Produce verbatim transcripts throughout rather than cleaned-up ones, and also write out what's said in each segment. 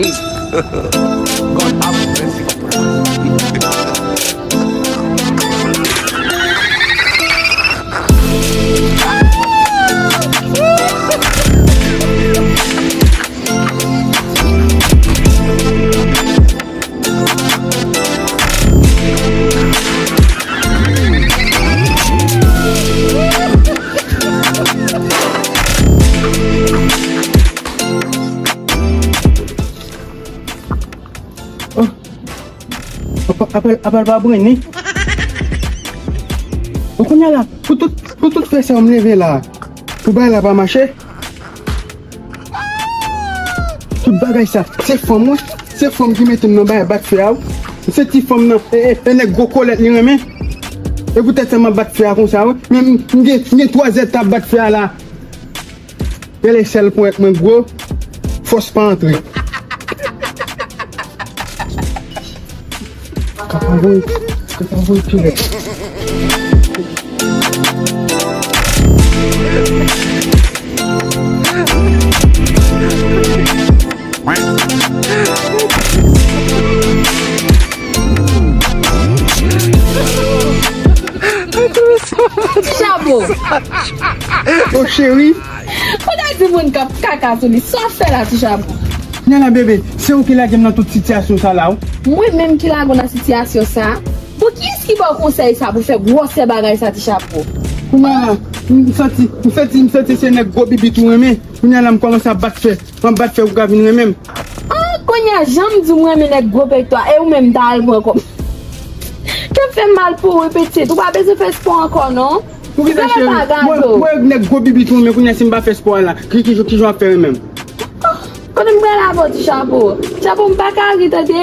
God have mercy upon us. Oh. Apa, apa, apa l pa brennen? Bon, kounye a la, pou tout, pou tout fè sa yo m leve la, pou bagay la pa mache. Tout bagay sa, se fanm, wi. Se fanm ki mete m nan bagay bat fè a, wi. Se ti fanm nan, e, e, e nèg gwo kolèt li renmen. E poutèt sa m ap bat fè a konsa, wi. Men m, m gen, m gen twa zèd t ap bat fè a la. Rele sèl pwen ak mwen gwo, fòs pa antre. Kaka voye, kaka voye pi rèd. Ti Chapo. Oh, cheri. Ou ta di moun k ap kaka sou li. Sa w ap fè la, Ti Chapo? Nana bebe, se ou ki lage m nan tout sitiyasyon sa la, wi. Mwen menm ki lage w nan sitiyasyon sa? Bon, kiyès ki ba w konsèy sa pou fè gwòsè bagay sa, Ti Chapo? Kounye a, m santi, m santi, m santi se nèg gwo bibit ou renmen. Kounye a la, m kòmanse ap bat fè. M ap bat fè pou w ka vin renmen m. Ah, kounye a, jan m di w m renmen nèg gwo pektwa, e ou menm m ta al pran kòb. Kè m fè mal pou ou, wi, pitit. Ou pa bezwen fè spò ankò, non. Pou ki sa, cheri? Mwen, mwen, nèg gwo bibit ou renmen, kounye a, si m pa fè spò a la, ki, ki, ki jan w ap fè renmen m? Kote m pral avè w, Ti Chapo? Ti Chapo, m pa ka ri, tande.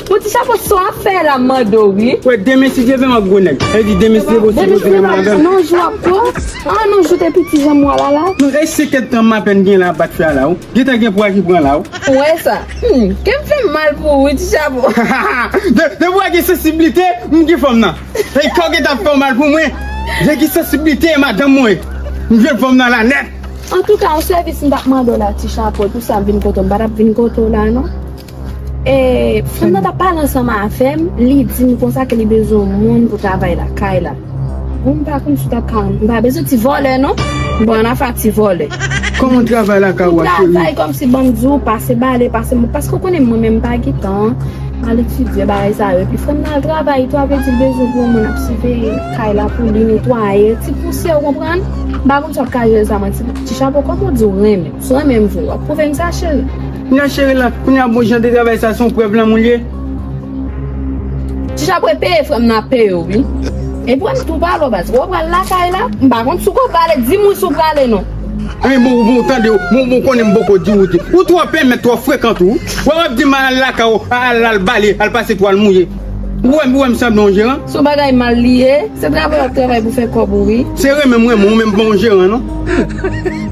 Bon, Ti Chapo, sa w ap fè la, m mande w, wi. Wè, demen, si Dye vle, m ap gwo nèg. Sa vle di, demen, si Dye vle, si Dye vle, m ap gwo nèg. Non, jou ap gwo. Ah, non, jou te piti, jan m wè la, la. Non, e senk èdtan m apèn gen la, bat fè a la, wi. Gentan gen pwa ki pran la, wi. Ou wè sa? Hmm, kè m fè mal pou ou, wi, Ti Chapo. De, depi w gen sansiblite, m gen fanm nan. E kò gentan ap fè w mal pou mwen. De ki sansiblite, madanm mwen. M jwenn fanm nan la nèt. Antouka, yon sèvis m t ap mande w la, Ti Chapo, pou sa m vin kote w. M pa t ap vin kote w la, non. E, fanm nan t ap pale ansanm avè m, li di m konsa ke li bezwen yon moun pou travay lakay la. Bon, m pa konn si w t ap ka, m pa bezwen ti vòlè, non. M pa nan afè ti vòlè. Kòman travay lakay ou a, cheri? Travay kòmsi, ban m di w, pase bale, pase mop, paske w konnen mwen menm m pa gen tan. Al etidye bagay sa yo. Epi fò m nan al travay tou, a vle di l bezwen pou yon moun ap siveye kay la pou li, netwaye, ti pousyè, w konprann? M pa konn si w ap ka jere sa, manti. Ti Chapo, kòman w di w renmen m? Si w renmen m vre, w ap pwouve m sa, cheri. Kounye a, cheri, la, kounye a, bon jan de travay sa, se yon prèv lanmou l ye. Ti Chapo, e peye frè m nan ap peye w, wi. Epi w wè m tou pale w, baz. Wè w pral lakay la, m pa konn si w ko prale, di m wi si w prale, non. Anyen, bon, bon, tande, bon, bon, konnen m poko di w, wi. Ou twò pèmèt, twò frekan tou. Wè, w ap di m al lakay ou, al, al bale, al pase twal mouye. Ou wè m, ou wè m sanble yon jeran? Se yon bagay mal li ye. Se travay w ap travay pou fè kòb ou, wi. Se renmen m renmen w, ou menm pa yon jeran, non.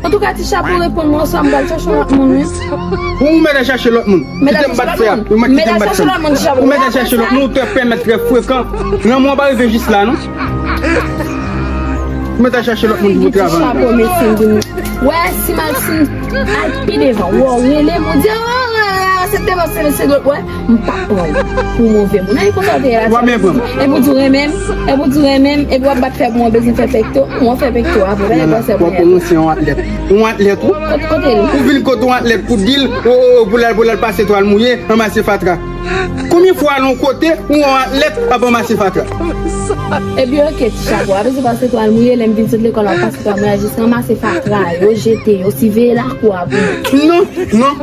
Antouka, Ti Chapo, reponn mwen, oswa m pral chache yon lòt moun, wi. Ou mèt al chache lòt moun. Kite m bat fè a. Ou mèt kite m bat fè a. Ou mèt al chache lòt moun, ou twò pèmèt, twò frekan. Lanmou an pa rive jis la, non. Ou mèt al chache lòt moun pou travay. Ti Chapo, mesye, m di nou. Wè, si m al, si m al pi devan, wè, w rele m, ou di, oh, se te bon, se, se lòt, wè. M p ap pran l pou move moun. Nan, e konsa w te ye la. W ap byen pran m. Epi w di w renmen m, epi w di w renmen m, epi w ap bat fè pou mwen, bezwen fè pekto. Mwen fè pekto a pou w, e konsa w ap pran yon atlèt. Yon atlèt, wi. Kote l? Ou vin kote yon atlèt pou di l, o, o, o, pou l al, pou l al pase twal mouye, ranmase fatra. Konbyen fwa w al yon kote, ou yon atlèt ap ranmase fatra? Epi, oke, Ti Chapo, a bezwen pase twal mouye, lè m vin sot lekòl, w ap pase twal mouye, jis ranmase fatra yo, jete yo, siveye lakou a pou mwen. Non, non.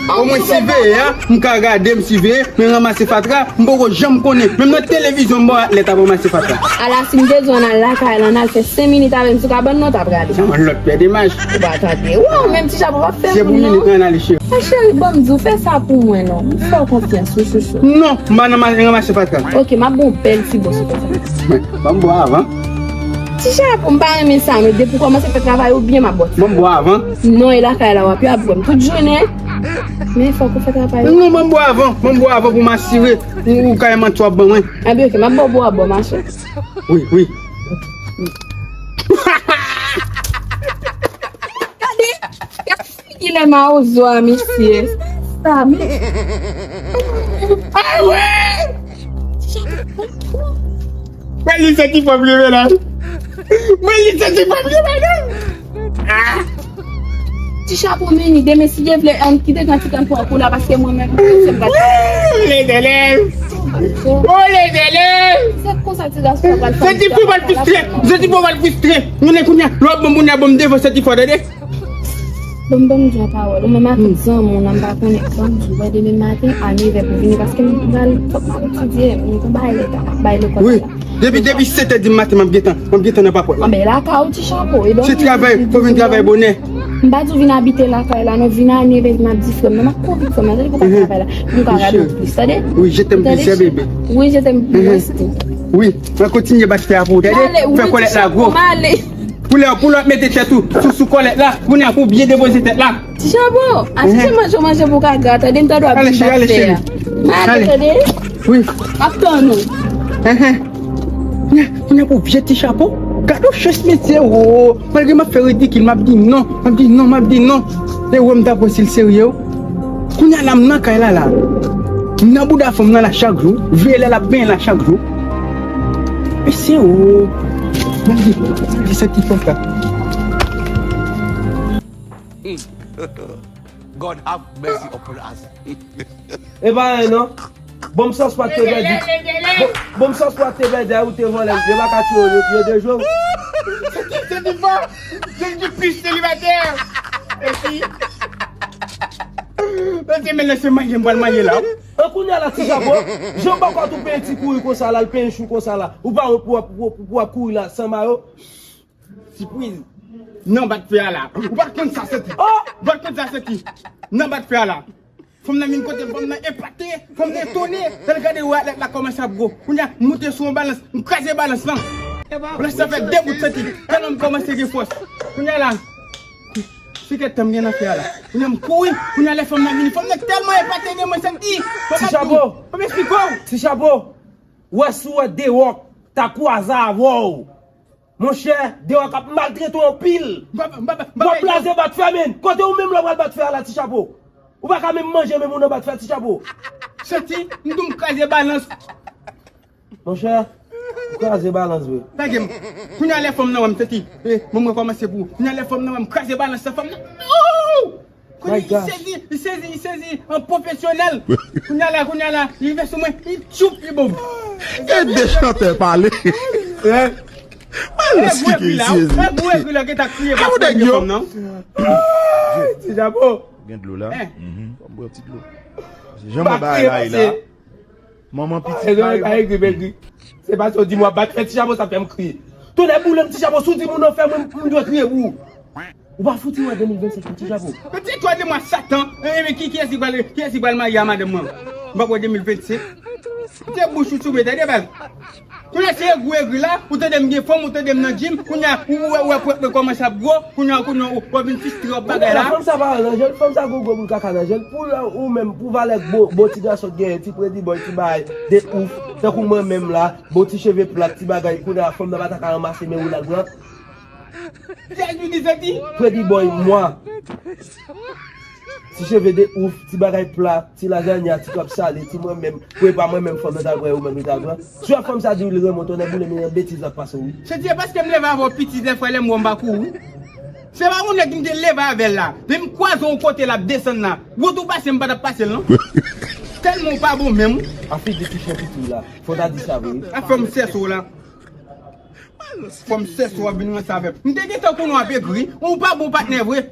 Omwen siveye a, m ka gade, m siveye, men ranmase fatra, m poko janm konnen. Menm nan televizyon, m wè atlèt ap ranmase fatra. Ala, si m te di w ann al lakay la, ann al fè senk minit avè m sou kabann nan, w ta prale. Sa yon lòt pè de maj. Ou pa tande. Wè, ou menm Ti Chapo, w ap fè moun, non. Se pou minit, ann ale, cheri. Mwen, cheri, ban m di w, fè sa pou mwen, non. M fè w konfyans, wi, chouchou. Non, m pa nan ma-, ranmase fatra. Oke, m ap ba w bèl ti bo sou tèt sa. Ban m bo avan. Ti Chapo, m pa renmen sa, non. Depi w kòmanse fè travay ou byen, m ap bo ti. Ban m bo avan. Non, e lakay la w ap ye, w ap bo m tout jounen. Men fòk ou fè travay ou. Non, ban m bo avan. Ban m bo avan pou m asire ou, ou kay mantye w ap ban mwen. Anben, oke, m ap bo bo a bo, mache. Wi, wi. Gade, gade figi Lè mawozo a, mesye. Sa, men. Ah ouais! Mwen li soti fò vle menaj. Mwen li soti fò vle menaj. Ah! Ti chapo mini, demen si Dye vle, ann kite kantik an pran kou la, paske mwen menm, se m gade. Wi, lezelèv! Oh, lezelèv! Se konsa ti gason sa pral fè. Soti fò pral fristre! Soti fò pral fristre! Mwen kounye a, lè w ap ban m kounye a, ban m devan soti fò, tande? Bon, ban m di w yon pawòl. Ou menm ak tout zanmi w nan, m pa konnen, ban m di w, wè, demen maten, a nevè pou vini, paske m pral, fòk m al etidye, m gen bagay leta, bay lekòl la. Depi, depi sèt è di maten, m ap gentan, m ap gentan nan papòt la. Anben, lakay ou ti chapo, e dòmi. Se travay, fò vin travay bonè. M pa di w vin abite lakay la, non, vin a nevè, m ap di frè m nan, m ap kouri frè m nan, tande pou ka travay la. M ka gade w plis, tande? Wi, je t'aime plis, bebe. Wi, je t'aime plis tou. Wi, mwen kontinye bat fè a pou ou, tande? Fè kòlèt la gwo. Pou lè, pou lè w ap mete tèt ou sou, sou kòlèt la, kounye a pou w byen depoze tèt la. Ti chapo, a ti se manje w manje pou w ka gra, tande m tande w ap di bat fè a. M ale, tande? Wi. M ap tann ou. Kounye a pou w vye ti chapo. Gade yon chans mesye, wo. Malgre m ap fè ridikil, m ap di non, m ap di non, m ap di non. E wè m ta pran si l serye, wi. Kounye a la, m nan kay la, la. M nan bouda fanm nan la chak jou. Veye lè l ap benyen la chak jou. Mesye, o. Mwen di, mwen di sa ki fè sa. God have mercy upon us. E pa anyen non. Bon, m sans pa te pèdi. Bon, bon, m sans pa te pèdi, a ou te vòlè, yo pa ka tiye yo, yo de jwe. Se ki, se ki fò? Se ki plis selibatè. E ki? Mesye, men lè se manje m pral manje la. An kounye a la, ti chapo, jan bòkòt ou penyen ti kouri konsa la, l penyen chou konsa la. Ou pa wè pou, pou, pou, pou ap kouri la, san mayo. Sipriz. Nan bat fè a la. Ou pa t konn sa soti. Oh! Ou pa t konn sa soti. Nan bat fè a la. Fanm nan vin kote m, fanm nan epate, fanm nan etone. Lè l gade wè atlèt la kòmanse ap gwo. Kounye a, m moute sou yon balans, m kraze balans lan. Balans lan fè de bout soti. Tèlman m kòmanse gen fòs. Kounye a la, sikèt tan m gen nan fè a la. Kounye a m kouri, kounye a lè fanm nan vini. Fanm nan tèlman epate de mwen, soti. Ti chapo. Fanm esplike w. Ti chapo. Wè si w wè Dewòk ta kwaze avè w. Monchè, Dewòk ap maltrete w anpil. W ap blaze bat fè, men. Kote ou menm la pral bat fè a la, ti chapo? Ou pa ka menm manje, menm ou nan bat fè, ti chapo. Soti, m di w m kraze balans. Monchè, ou kraze balans vre. Lage m. Kounye a lè fanm nan wè m soti. E, mwen mwen kòmanse pou ou. Kounye a lè fanm nan wè m kraze balans sa fanm nan. Kounye a, li sezi, li sezi, li sezi, an pwofesyonèl. Kounye a la, kounye a la, li rive sou mwen, li tchoup, li bon. Gade de chantè pale. Wè gwo egri la, wè gwo egri la, gentan kriye pa fanm nan. Ti chapo. Gen dlo la. Fò m bwè ti dlo. Jan mwen bay la, la. Manman pitit pa egri, pa egri. Se paske w di m w ap bat fè ti chapo sa fè m kriye. Tonnè boule m ti chapo, si w di moun nan fè mwen, m dwe kriye pou ou. Ou pa fouti wè de mil vennsenk ti chapo. Men ti twa de mwa satan, e, men ki, kiyès ki pral, kiyès ki pral marye a madanm mwen? M pa kwè de mil vennsenk. Te bouch ou sou mwen, tande baz. Kounye a se egri, egri la, ou tande m gen fanm, ou tande m nan gym, kounye a ou wè, ou wè pwèp mwen kòmanse ap gwo, kounye a, kounye a ou, ou vin fistre w ap bagay la. Fanm sa pa nan jèl, fanm sa gwo gwo boul kaka nan jèl. Pou la, ou menm, pou valè bon, bon ti gason t genyen, ti pretty boy, ti bagay de ouf, tankou mwen menm la, bon ti cheve plat, ti bagay, kounye a fanm nan pa ta ka ranmase men ou la gran. Pretty boy mwa. Ti cheve de ouf, ti bagay pla, ti lazanya, ti kòb sale, ti mwen menm. Pou e pa mwen menm fanm nan ta pran ou menm li ta pran. Si w ap fanm sa di w li renmen w, tonnè boule m, yon betiz l ap pase w, wi. Se di e paske m leve avè w piti, lè frè lè m wè m pa kouri. Se pa yon nèg m te leve avè l la. Depi m kwaze w yon kote l ap desann la. Wout ou pase m pa t ap pase l non. Tèlman w pa bon menm. A figi ti chen piti w la. Fò w ta di sa vre. A fanm sèso la. Fanm sèso w ap vin ranse avè m. M te gentan konnen w ap egri. Ou pa bon patnè vre.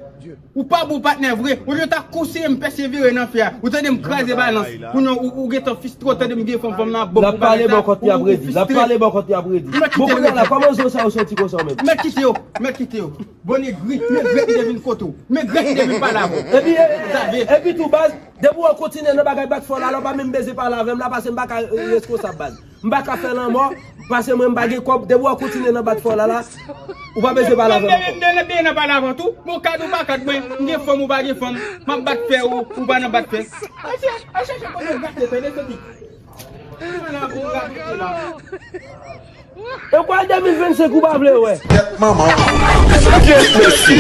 Ou pa bon patnè vre. Olye w ta konseye m pèsevere nan fè a. Ou tande m kraze balans. Kounye a ou, ou gentan fistre w tande m gen fanm, fanm nan ap bon pou bagay sa. L ap pale bò kont li ap redi. L ap pale bò kòt li ap redi. Bon, kounye a la, kòman zo sa yo soti konsa w menm? Mèt kite yo. Mèt kite yo. Bon egri. Men grèt m te vin kote w. Men grèt m te vin pale avè w. Epi, epi tou baz, depi w kontinye nan bagay bat fè w la, la w pa menm bezwen pale avè m la, paske m pa ka, e, reskonsab baz. M pa ka fè lanmò, paske mwen m pa gen kòb, depi w ap kontinye nan bat fè w la la, ou pa bezwen pale avè m ankò. M te nan pale avè w tou, bon kad ou pa kad mwen, m gen fanm ou pa gen fanm, m ap bat fè ou, ou pa nan bat fè. Al chèche, al chèche kote w gate, tande soti. Ou nan pou w gate la. E kwa de mil vennsenk ou pa vle wè? Tèt manman. Dye mèsi.